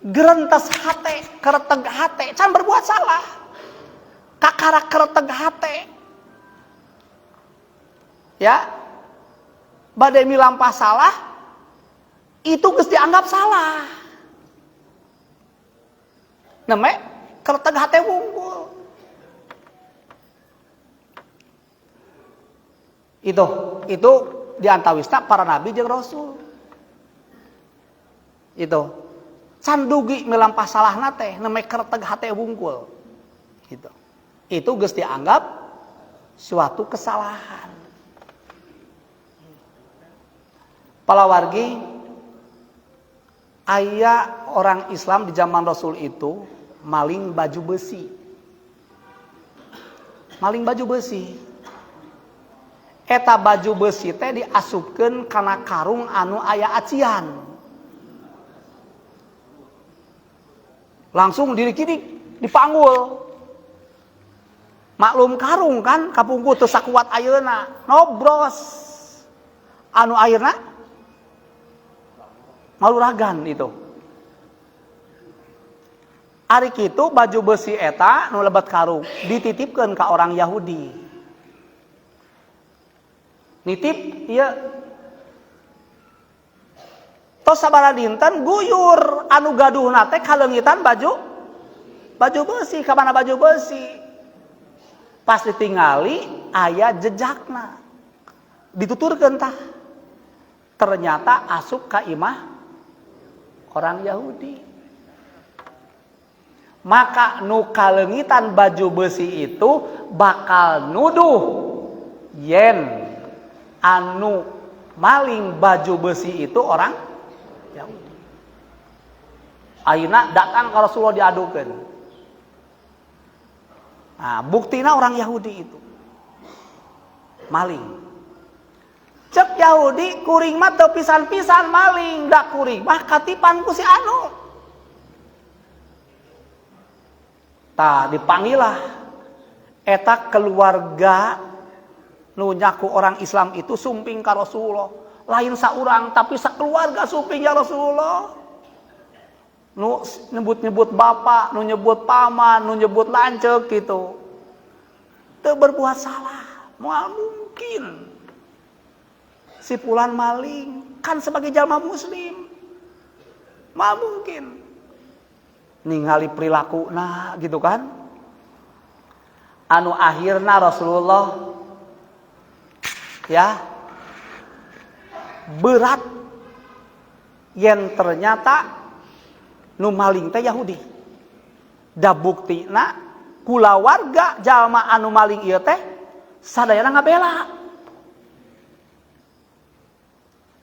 Speaker 1: gerentes hate, kereteg hate, can berbuat salah. Kakara kereteg hate. Ya. Bade milampah salah itu geus dianggap salah. Neme kereteg hate wungkul. Itu diantawisna para nabi jeung rasul. Itu can dugi milampah salahna teh neme kereteg hate wungkul. Gitu. Itu geus dianggap suatu kesalahan. Palawargi aya orang Islam di zaman Rasul itu maling baju besi. Maling baju besi. Eta baju besi teh diasupkeun kana karung anu aya acian. Langsung dirikidik dipanggul. Maklum karung kan kapungkur teu sakuat ayeuna, nobros. Anu ayeuna maluragan itu. Ari kitu baju besi eta nu lebet karung dititipkeun ka orang Yahudi. Nitip ieu. Tos sabaraha dinten guyur anu gaduhna teh kaleungitan baju besi, ka mana baju besi. Pas ditingali aya jejakna. Dituturkeun tah. Ternyata asup ka imah orang Yahudi. Maka nu kaleungitan baju besi itu bakal nuduh yen anu maling baju besi itu orang Yahudi. Ayeuna datang ka Rasulullah diadukeun. Nah, buktina orang Yahudi itu maling. Cek Yahudi kuring mah teu pisan-pisan maling, da kuring mah katipan ku si anu. Tah dipanggillah eta keluarga nu nyaku orang Islam itu sumping ka Rasulullah. Lain saurang tapi sakeluarga sumping ya Rasulullah. Nu nyebut-nyebut bapak, nu nyebut paman, nu nyebut lanceuk gitu. Teu berbuat salah, moal mungkin. Si fulan maling, kan sebagai jalma muslim. Moal mungkin. Ningali perilaku nah gitu kan. Anu akhirna Rasulullah ya berat yen ternyata nu maling teh Yahudi. Da buktina kulawarga jalma anu maling ieu teh sadayana ngabela.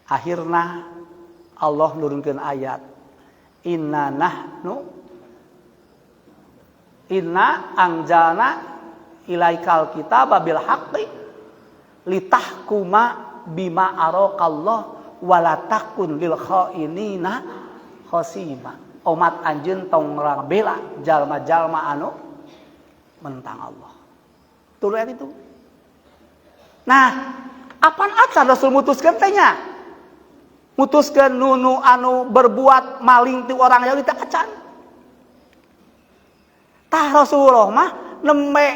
Speaker 1: Akhirna Allah nurunkeun ayat inna nahnu inna anjalna ilaikal kitaba bil haqqi litahkuma bima arakallah wala takun lil khainina khasima. Omat anjeun tong ngabela jalma-jalma anu mentang Allah. Turun ayat itu. Nah, apan acan Rasul mutuskeun teh nya? Mutuskeun nunu anu berbuat maling ti orang Yahudi teh acan. Tah Rasulullah mah nembe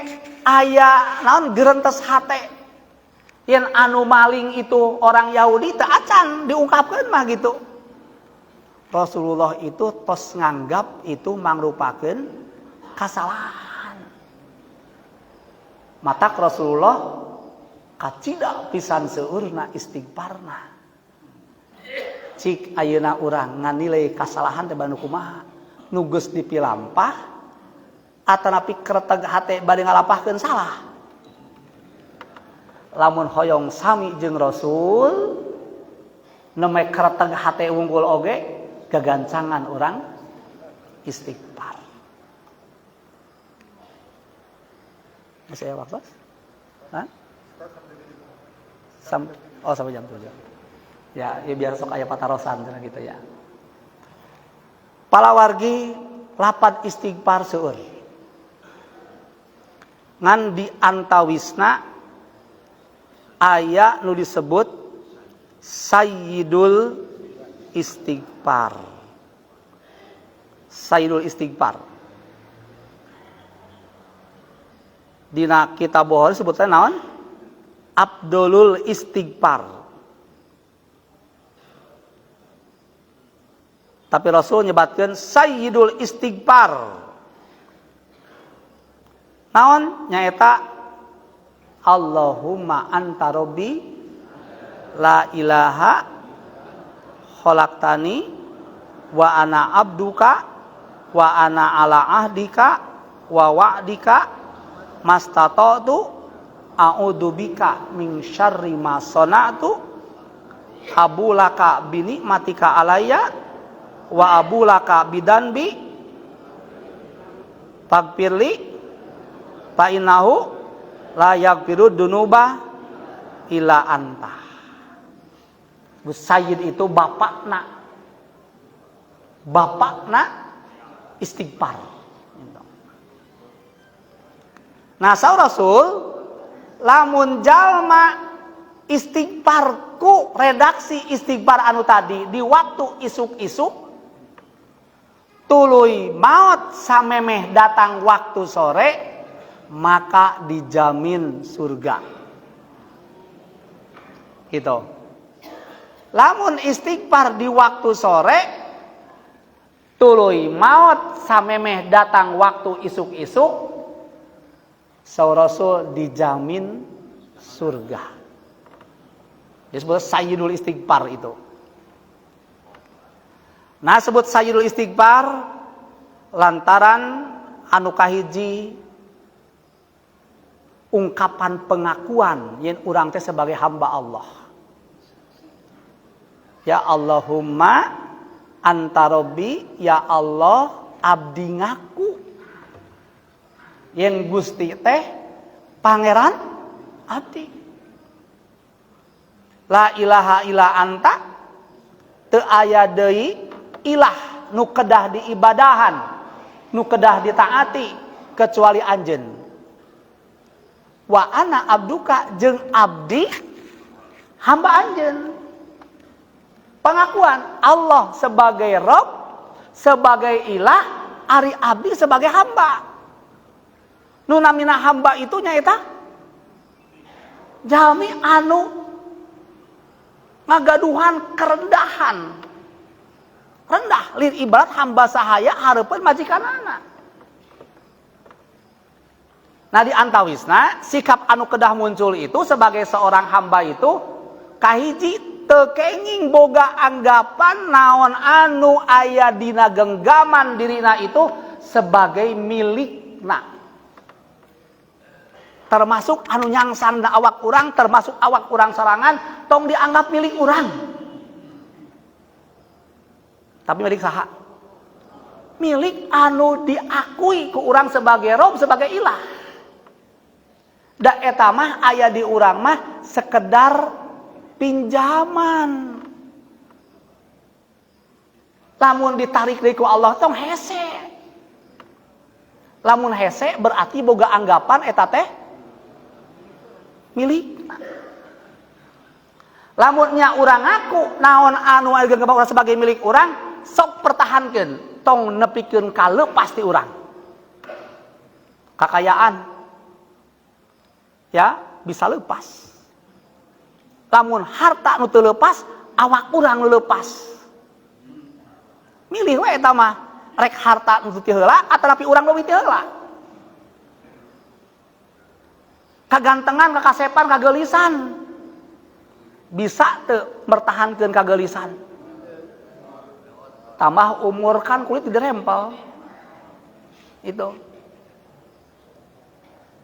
Speaker 1: aya naon gerentes hate yen anu maling itu orang Yahudi teh acan diungkapkeun mah gitu. Rasulullah itu tos nganggap itu mangrupakeun kasalahan. Matak Rasulullah kacida pisan seueurna istighfarna. Cik ayeuna urang nganilai kasalahan teh banu kumaha? Nu geus dipilampah atanapi kreteg hate bade ngalampahkeun salah. Lamun hoyong sami jeung Rasul neme kreteg hate wungkul oge gagancangan orang istighfar. Masih ada waktu? Hah? Sampai jam 7. Ya, ya biar sok aya patarosan cenah gitu ya. Palawargi lapad istighfar seueur. Ngan di antawisna aya nu disebut Sayyidul Istighfar. Sayyidul Istighfar. Dina kitab Bukhari sebutnya naon? Abdulul Istighfar. Tapi Rasul nyebatkeun Sayyidul Istighfar. Naon? Nyaeta Allahumma anta rabbi la ilaha khalaqtani wa ana abduka wa ana ala ahdika wa wa'dika mastata'tu a'udzu bika min syarri ma sana'tu abulaka bi nikmatika alayya wa abulaka bidanbi faghfirli fa innahu la yaghfiru dunuba illa anta. Bu Sayyid itu bapakna istighfar. Nah, saur Rasul lamun jalma istighfarku redaksi istighfar anu tadi di waktu isuk-isuk tuluy maot samemeh datang waktu sore maka dijamin surga. Gitu. Lamun istighfar di waktu sore tuluy maot samemeh datang waktu isuk-isuk, saur Rasul dijamin surga. Disebut sayyidul istighfar itu. Nah, sebut sayyidul istighfar lantaran anu kahiji ungkapan pengakuan yen urang teh sebagai hamba Allah. Ya Allahumma anta rabbi, ya Allah abdi ngaku yen Gusti teh pangeran abdi. La ilaha illa anta, teu aya deui ilah nu kedah diibadahan, nu kedah ditaati kecuali anjeun. Wa ana abduka, jeung abdi hamba anjeun. Pengakuan Allah sebagai Rob, sebagai ilah, ari abdi sebagai hamba. Nu namina hamba itu nyaeta jalmi anu ngagaduhan kerendahan. Rendah, lir ibarat hamba sahaya hareupeun majikanana. Nah, di antawisna sikap anu kedah muncul itu sebagai seorang hamba itu kahiji teu kenging boga anggapan naon anu aya dina genggaman dirina itu sebagai milikna. Termasuk anu nyangsang na awak urang, termasuk awak urang sorangan, tong dianggap milik urang. Tapi milik saha? Milik anu diakui ku urang sebagai Rob, sebagai ilah. Da eta mah aya di urang mah sekedar pinjaman. Lamun ditarik deui ku Allah tong hese. Lamun hese berarti boga anggapan eta teh milik. Lamun nya urang ngaku naon anu aya genggaman urang sebagai milik urang, sok pertahankeun, tong nepikeun kaleupas ti urang. Kakayaan ya bisa lepas. Lamun harta nu teu lepas, awak urang nu lepas. Milih we eta mah, rek harta nu teu heula atanapi urang leuwih teu heula. Kagantengan, kakasepan, kagelisan. Bisa teu mertahankeun kagelisan. Tambah umur kan kulit dirempel. Itu.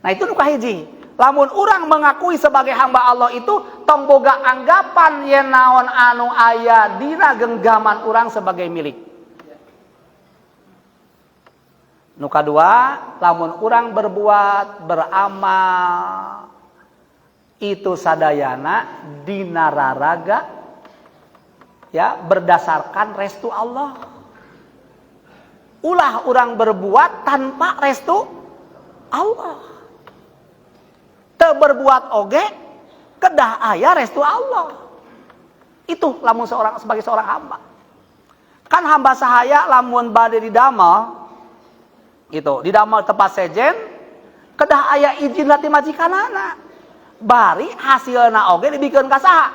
Speaker 1: Nah, itu nu kahiji. Lamun urang mengakui sebagai hamba Allah itu tong boga anggapan yen naon anu aya dina genggaman urang sebagai milik. Nu kadua, lamun urang berbuat, beramal itu sadayana dina raraga ya berdasarkan restu Allah. Ulah urang berbuat tanpa restu Allah. Teu berbuat oge kedah aya restu Allah. Itu lamun seorang sebagai seorang hamba. Kan hamba sahaya lamun bade didamel gitu, didamel tempat sejen kedah aya izin ti majikanana. Bari hasilna oge dibikeun ka saha?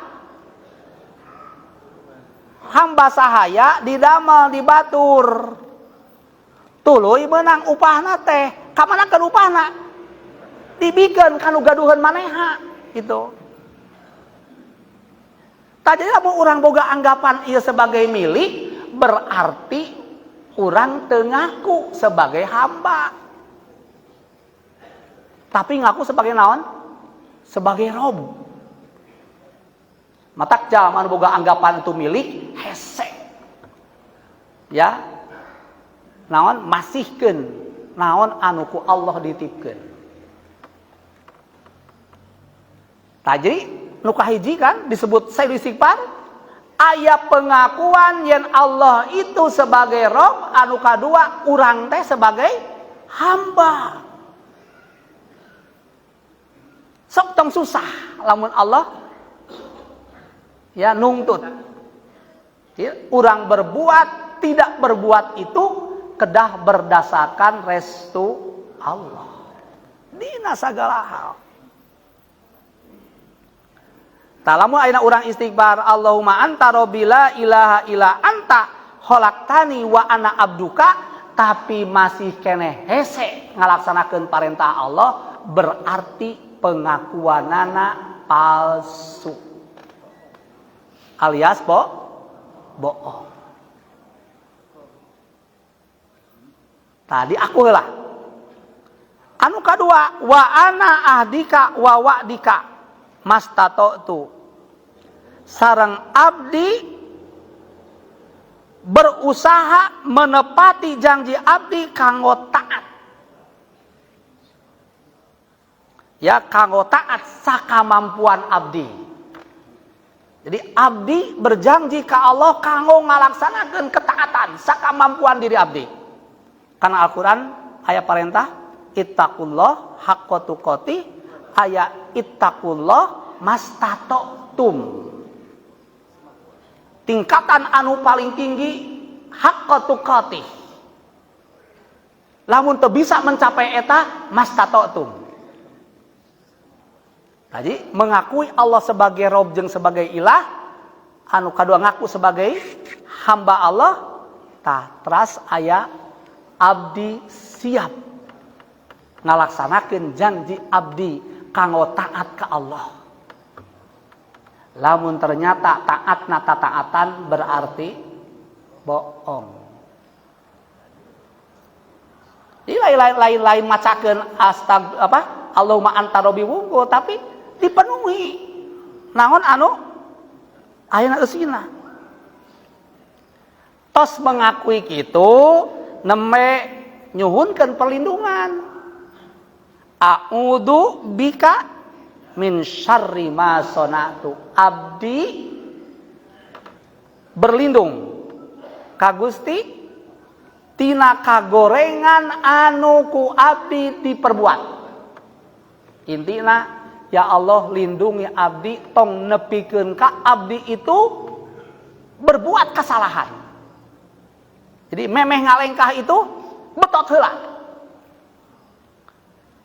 Speaker 1: Hamba sahaya didamel di batur. Tuluy meunang upahna teh. Kamanakeun upahna? Dibikeun ka nu gaduheun maneha gitu. Tah jadi lamun urang boga anggapan ieu sebagai milik, berarti urang teu ngaku sebagai hamba. Tapi ngaku sebagai naon? Sebagai rob. Matak jalma anu boga anggapan itu milik hese. Ya. Naon masihkeun naon anu ku Allah ditipkeun. Tah jadi nu kahiji kan disebut sayyidul istighfar aya pengakuan yen Allah itu sebagai Rob, anu kadua urang teh sebagai hamba. Sok tong susah lamun Allah ya nungtut. Jadi, urang berbuat tidak berbuat itu kedah berdasarkan restu Allah. Dina segala hal. Tah lamun ayeuna urang istighfar Allahumma anta rabbi la ilaha illa anta khalaqtani wa ana abduka, tapi masih keneh hese ngalaksanakeun parentah Allah, berarti pengakuanana palsu alias bohong. Tadi aku lah. Anu kadua wa ana ahdika wa wa'dika mastata'tu. Sareng abdi berusaha menepati janji abdi kanggo taat. Ya, kanggo taat sakamampuan abdi. Jadi abdi berjanji ka Allah kanggo ngalaksanakeun ketaatan sakamampuan diri abdi. Karena Al-Qur'an aya parentah ittaqullah haqqa tuqatih, aya ittaqullah mastata'tum. Tingkatan anu paling tinggi haqqa tuqatih. Lamun teu bisa mencapai eta mastata'tum. Tadi mengakui Allah sebagai Rob jeung sebagai ilah, anu kadua ngaku sebagai hamba Allah, tah teras aya abdi siap ngalaksanakeun janji abdi kanggo taat ka Allah. Lamun ternyata taatna tataatan berarti bohong. Jadi lain-lain macakeun astag apa Allahumma anta rabbi wungkul, tapi dipenuhi. Naon anu ayeuna eusina. Tos mengakui kitu nembe nyuhunkeun perlindungan. A'udzu bika min syarri ma sonatu. Abdi berlindung ka Gusti tina kagorengan anu ku abdi diperbuat. Intina ya Allah lindungi abdi tong nepikeun ka abdi itu berbuat kesalahan. Jadi memeh ngalengkah itu betot heula.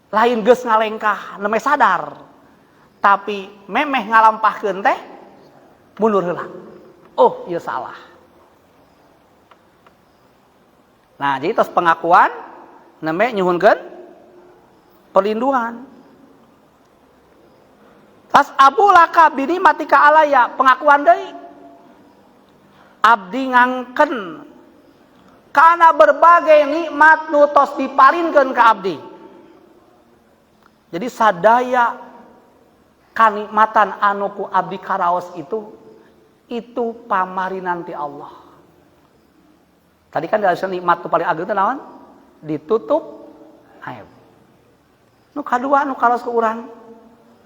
Speaker 1: Lain geus ngalengkah nemeh sadar. Tapi memeh ngalampahkeun teh mundur heula. Oh, ieu salah. Nah, jadi tos pengakuan nembe nyuhunkeun perlindungan. Tas abu laka bini matika alaya, pengakuan deui. Abdi ngangken kana berbagai nikmat nu tos diparinkeun ka abdi. Jadi sadaya kanikmatan anu ku abdi karaos itu pamarinan ti Allah. Tadi kan dari nikmat tu paling agung teh naon? Ditutup aib. Nu kadua nu karaos ku urang,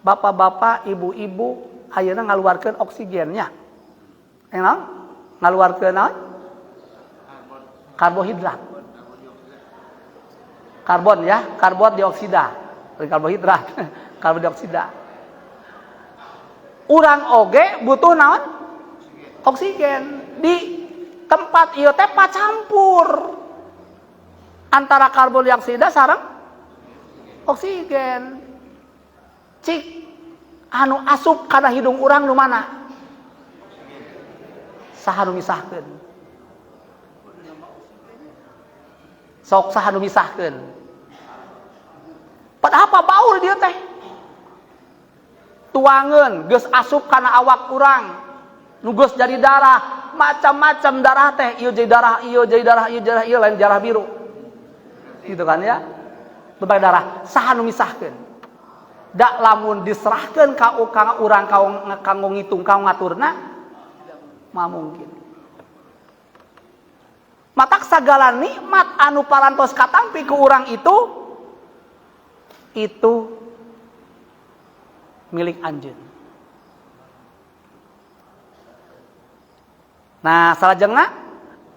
Speaker 1: bapak-bapak, ibu-ibu ayeuna ngaluarkeun oksigennya. Naon? Ngaluarkeun naon? Karbohidrat. Karbon ya, karbon dioksida. Karbohidrat, karbon dioksida. Urang oge butuh naon? Oksigen. Di tempat ieu teh pacampur antara karbon dioksida sareng oksigen. Cik anu asup kana hidung urang nu mana? Saha nu misahkeun? Sok saha nu misahkeun? Padahal apa baur dia teh? Tuangeun geus asup kana awak urang. Nu geus jadi darah, macam-macam darah teh, ieu jadi darah, ieu jadi darah, ieu darah, ieu lain darah biru. Gitu kan ya? Berbagai darah, saha nu misahkeun? Dak lamun diserahkeun ka urang kanggo ngitung kanggo ngaturna mah mungkin. Matak sagala nikmat anu parantos katampi ku urang itu milik anjeun. Nah, salajengna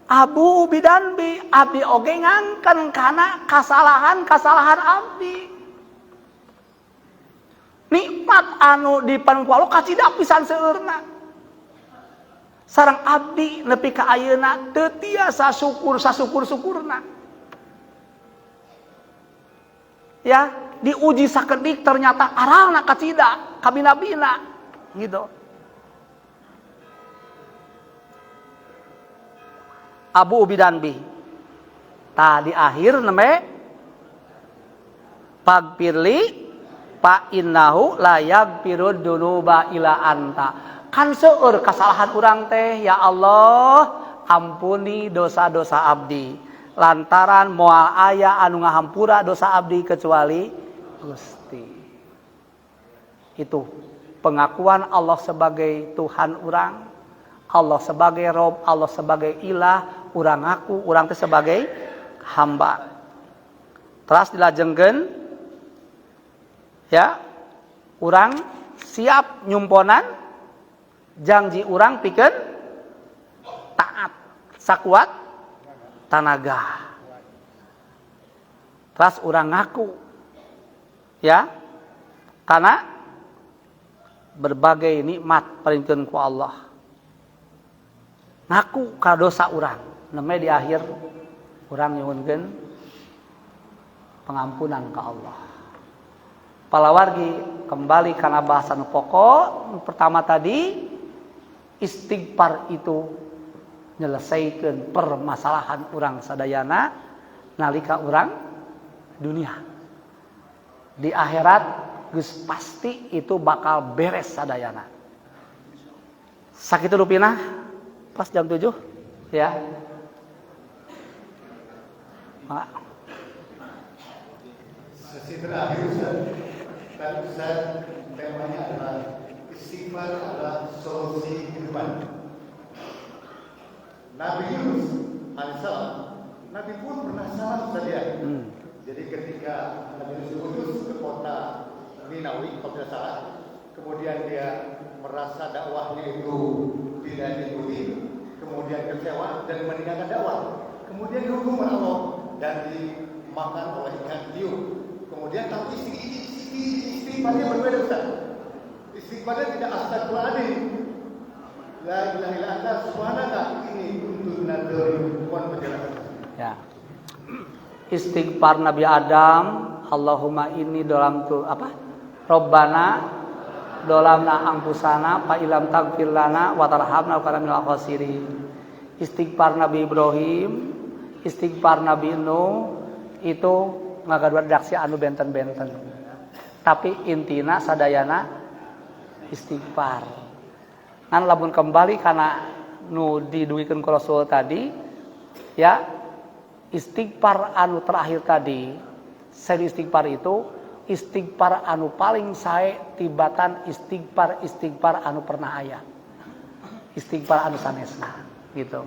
Speaker 1: abu bidanbi abdi oge ngangken kana kasalahan-kasalahan abdi. Nikmat anu dipan ku Allah kacida pisan seueurna. Sareng abdi nepi ka ayeuna teu tiasa syukur sasukur-syukurna. Ya, diuji sakedik ternyata aralna kacida kabina-bina gitu. Abu'u bidzanbi. Tah, di akhir nembe faghfirli fa innahu la yaghfirud dzunuba illa anta. Kan seueur kesalahan urang teh, ya Allah, ampuni dosa-dosa abdi, lantaran moal aya anu ngahampura dosa abdi kecuali Gusti. Itu pengakuan Allah sebagai Tuhan urang, Allah sebagai Rob, Allah sebagai ilah, urang ngaku urang teh sebagai hamba. Terus dilajengkeun, ya, urang siap nyumponan janji urang pikeun taat sakuat tanaga. Terus urang ngaku, ya, karena berbagai nikmat perintahkan ku Allah, ngaku ka dosa urang, namanya di akhir urang nyuhunkeun pengampunan ke Allah. Palawargi, kembali karena bahasan pokok pertama tadi, istighfar itu nyelesaikan permasalahan urang sadayana nalika urang dunia. Di akhirat geus pasti itu bakal beres sadayana. Sakitu rupina, pas jam 7 ya. Pak.
Speaker 2: Sesi terakhir, Ustaz. Tadi Ustaz temanya adalah istighfar adalah solusi kehidupan. Nabi Yunus alaihissalam, Nabi pun pernah salah, Ustaz, ya. Jadi ketika Nabi Yunus diutus ke kota Ninawi, kalau tidak salah, kemudian dia merasa dakwahnya itu tidak diikuti, kemudian kecewa dan meninggalkan dakwah. Kemudian dihukum oleh Allah dan dimakan oleh ikan hiu. Kemudian tapi istighfarnya berbeda, Ustaz. Istighfarnya tidak astagfirullahaladzim. La ilaha illa anta subhanaka inni kuntu minadz. Mohon penjelasan.
Speaker 1: Ya. Istighfar Nabi Adam, Allahumma inni dzalamtu apa? Robbana dzalamna anfusana fa illam taghfir lana wa tarhamna lanakunanna minal khasirin. Istighfar Nabi Ibrahim, istighfar Nabi Nuh itu ngagaduhan redaksi anu benten-benten. Tapi intina sadayana istighfar. Ngan lamun kembali karena nu didugikeun ku Rasul tadi, ya, istighfar anu terakhir tadi, seri istighfar itu istighfar anu paling sae tibatan istighfar istighfar anu pernah aya, istighfar anu sanesna gitu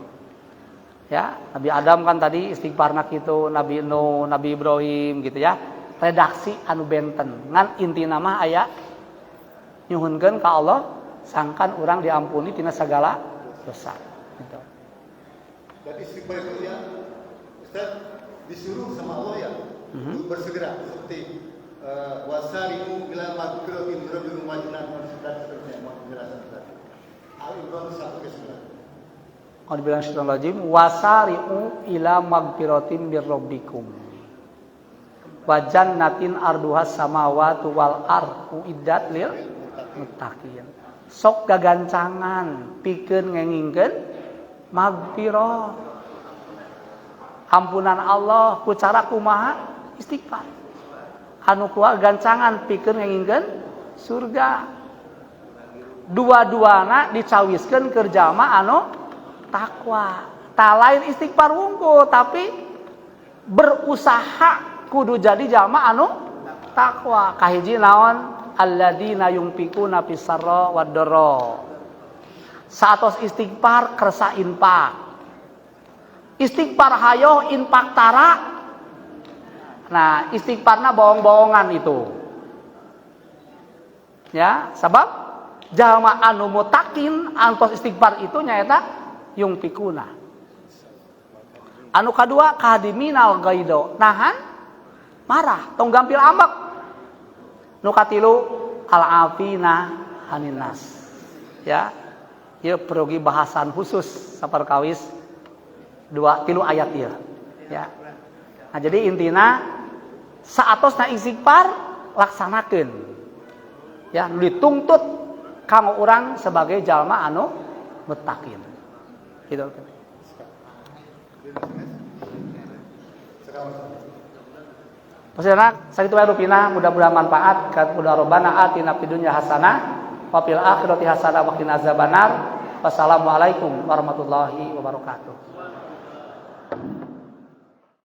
Speaker 1: ya. Nabi Adam kan tadi istighfarna gitu, Nabi Nuh, Nabi Ibrahim gitu ya, redaksi anu benten, ngan inti nama aya nyuhunkeun ka Allah sangkan urang diampuni tina segala dosa gitu.
Speaker 2: Dan istighfar itu ya, Ustaz, disuruh sama Allah ya bersegera seperti wasari'u ila magfiratin min rabbikum wa jannatin dan seterusnya. Mohon penjelasan, Ustaz. Al Imran 1 ke 9.
Speaker 1: Dibilang syaitan rajim, wasari'u ila magfiratin mir rabbikum wa jannatin arduha samawati wal ard uiddat lil muttaqin. Sok gagancangan pikeun ngengingkeun magfirah, ampunan Allah, ku cara kumaha? Istighfar. Anu kuat gancangan pikeun ngengingkeun surga. Dua-duana dicawiskeun keur jalma anu takwa. Tak lain istighfar wungkul, tapi berusaha kudu jadi jalma anu takwa. Kahiji naon? Alladzina yunfiquna fis sarra wad dharra. Saatos istighfar kersa infak. Istighfar hayo, infak tara. Nah, istighfarna bohong-bohongan itu. Ya, sebab jalma anu mutakin antos istighfar itu nyaeta yunfiquna. Anu kadua kadiminal ghaidha, nahan marah, tong gampil ambek. Nu katilu al afina anin nas. Ya. Ieu perlu bahasan khusus saperkawis dua tilu ayat ieu. Ya. Nah, jadi intina saatosna istighfar laksanakeun. Ya, dituntut kanggo urang sebagai jalma anu muttaqin. Gitu.
Speaker 2: Sekarang.
Speaker 1: Maksudnya sakitu wae rupina, mudah-mudahan manfaat. Mudah. Robbana atina fid dunya hasanah wa fil akhirati hasanah wa qina azabannar. Wassalamualaikum warahmatullahi wabarakatuh.